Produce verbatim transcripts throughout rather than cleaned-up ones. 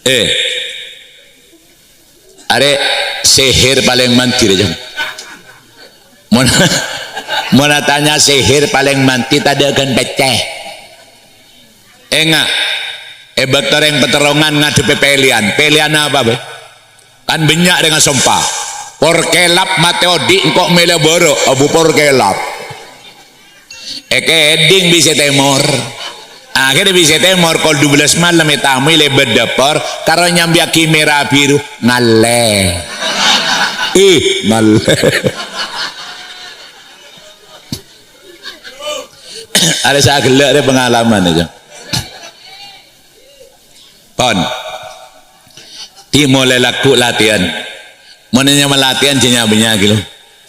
Eh, arè sèhèr palèng mandhi, rè, Jang. Mon, mon atanya sèhèr palèng mandhi, tadâ' ghân pèccè. Enga', è bâkto rèng Peterrongan ngadhebbhi pèlèyan. Pèlèyanna apa, bâi? Kan bânnya' rèng asompa. Por kelap matè odi' engko' mèlè bârâ', abu por kelap. Èkèdhing bise tèmor. Akhirnya bise tèmor kol dua belas malem ètamui lèbât dâpor, karo nyambiyaghi mèra biru, ngallè. Ih, ngallè. Ada sè aghellâ' rè pengalaman itu. Pon. Dimulai lagghu' latihan. Mon nyama latihan jâ nya-bânnya' ghi lo.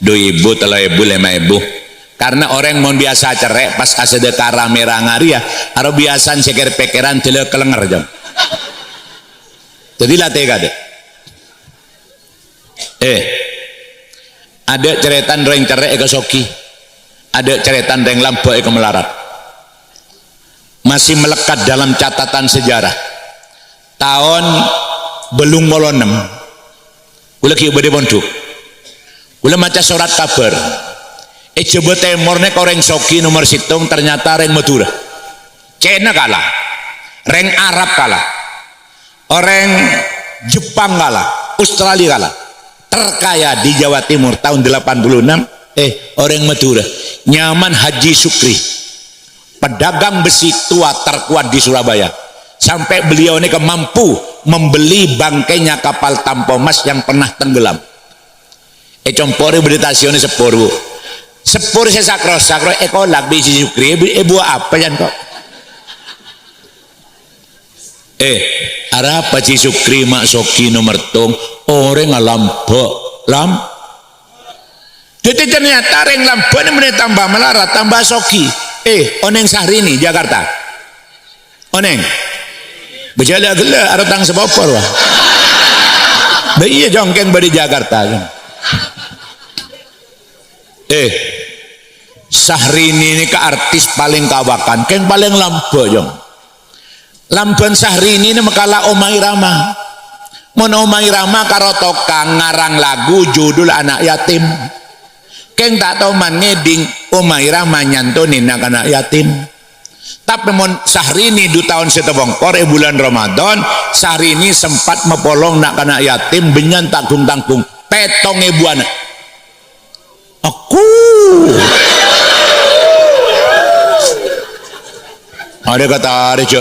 Dhu èbu, tello èbu, lèma èbu. Karena orèng mon biyasa cerrè' pas asadhâka rame-rame rèya, aro biyasana sè kèr-pèkkèran dâlâ kalènger, Jang. Dhâddhi latè kadâ'. Eh, adâ' carètana rèng cerrè' èkasogi, adâ' carètana rèng lambâ' èkamalarat. Masih melekat dalam catatan sejarah. Taon bâllung polo ennem, kaulâ ghi' bâdâ è pondhuk. Kaulâ maca sorat kabhâr. È Jhâbâ Tèmor nèka orèng sogi nomer sèttong ternyata rèng Madhurâ. Cèna kala, rèng Arab kala. Orèng Jepang kala, Australia kala. Terkaya di Jawa Timur tahun delapan puluh enam, eh, orèng Madhurâ. Nyamana Haji Sukri. Pedagang besi tua terkuat di Surabaya. Sampai beliau ini mampu membeli bangkainya kapal Tampomas yang pernah tenggelam. È comporè bâdâ tasiyonna seppor, Bu. Seppor sè sakro-sakro èkolak bi' Haji Sukri, èbu-, èbuwâ apa, Jang, kok? Eh, arapa Haji Sukri ma' sogi nomer sèttong, orèng alambâ', lam-, Dhâddhi ternyata rèng lambâ' nè menè tamba malarat, tamba sogi. Eh, onèng Syahrini, Jakarta. Onèng. Bâjâlâ ghellâ', aro tang sapopor, wah. Bâ iyâ, Jong, kèng bâdâ Jakarta, Jong. Eh, Syahrini nèka artis palèng kawakan, kèng palèng lambâ', Jong. Lambâ' Syahrini nè mèkala Omah Irama. Mon Omah Irama karo tokang ngarang lagu judul Anak Yatim. Kèng ta' toman ngèdhing Omah Irama nyantonè na'-kana' yatim. Tapè mon Syahrini du taon sè tapongkor è bulân Ramadan, Syahrini sempat mapolong na'-kana' yatim bânnya'na ta' gung-tanggung, pèttong èbu ana'. Aku. Ada kata ada jok